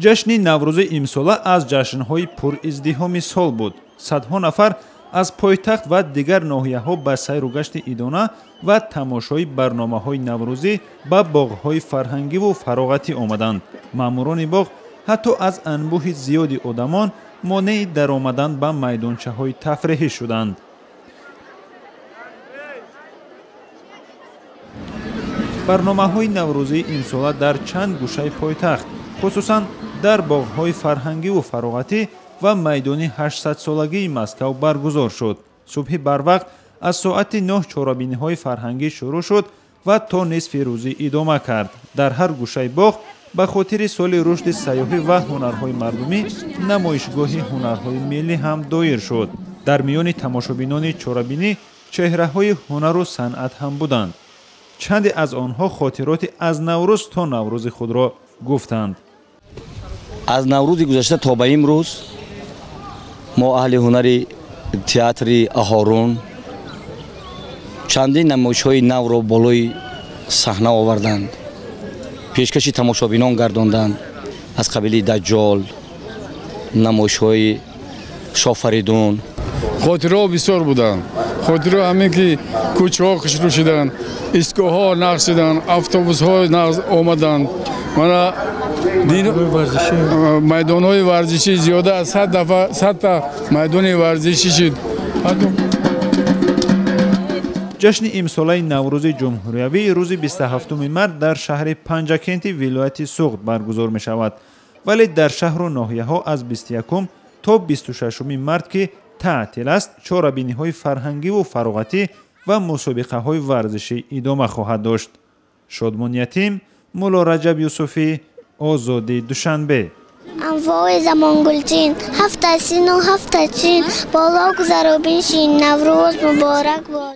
Ҷашни Наврӯзи имсола аз ҷашнҳои пуриздиҳоми сол буд. Садҳо нафар аз пойтахт ва дигар ноҳияҳо ба сайру гашти идона ва тамошои барномаҳои наврӯзӣ ба боғҳои фарҳангиву фароғатӣ омаданд. Маъмурони боғ ҳатто аз анбӯҳи зиёди одамон монеи даромадан ба майдончаҳои тафреҳӣ шуданд. Барномаҳои наврӯзии имсола дар чанд гӯшаи пойтахт, хусусан дар боғҳои фарҳангиву фароғатӣ ва майдони 800-солагии Москав баргузор шуд. Субҳи барвақт аз соати 9 чорабиниҳои фарҳангӣ шурӯъ шуд ва то нисфи рӯзӣ идома кард. Дар ҳар гӯшаи боғ ба хотири соли рушди сайёҳӣ ва ҳунарҳои мардумӣ намоишгоҳи ҳунарҳои миллӣ ҳам доир шуд. Дар миёни тамошобинони чорабинӣ чеҳраҳои ҳунару санъат ҳам буданд. Чанде аз онҳо хотироти аз Наврӯз то Наврӯзи худро гуфтанд. Аз Наврӯзи гузашта то ба имрӯз мо аҳли ҳунари театри Аҳорун чандин намоишҳои навро болои саҳна оварданд, пешкаши тамошобинон гардонданд, аз қабили Даҷҷол, намоишҳои Шоҳфаридун. Хотираҳо бисёр буданд. Хотираҳо ҳамин ки кӯчаҳо хушрӯ шуданд, истгоҳҳо нақш шуданд, автобусҳо омаданд, мана майдонҳои варзишӣ зиёда аз 100 дафъа 100та майдони варзишӣ шуд. Ҷашни имсолаи Наврӯзи ҷумҳуриявӣ рӯзи 27 март дар шаҳри Панҷакенти вилояти Суғд баргузор мешавад, вале дар шаҳру ноҳияҳо аз 21 то 26 март, ки таътил аст, чорабиниҳои фарҳангиву фароғатӣ ва мусобиқаҳои варзишӣ идома хоҳад дошт. Шодмон Ятим, Мулло Раҷаб Юсуфӣ, Озодӣ, Душанбе. Анвои замонгулчин, ҳафта сину ҳафта чин, боло гузару биншин, Наврӯз муборак бод.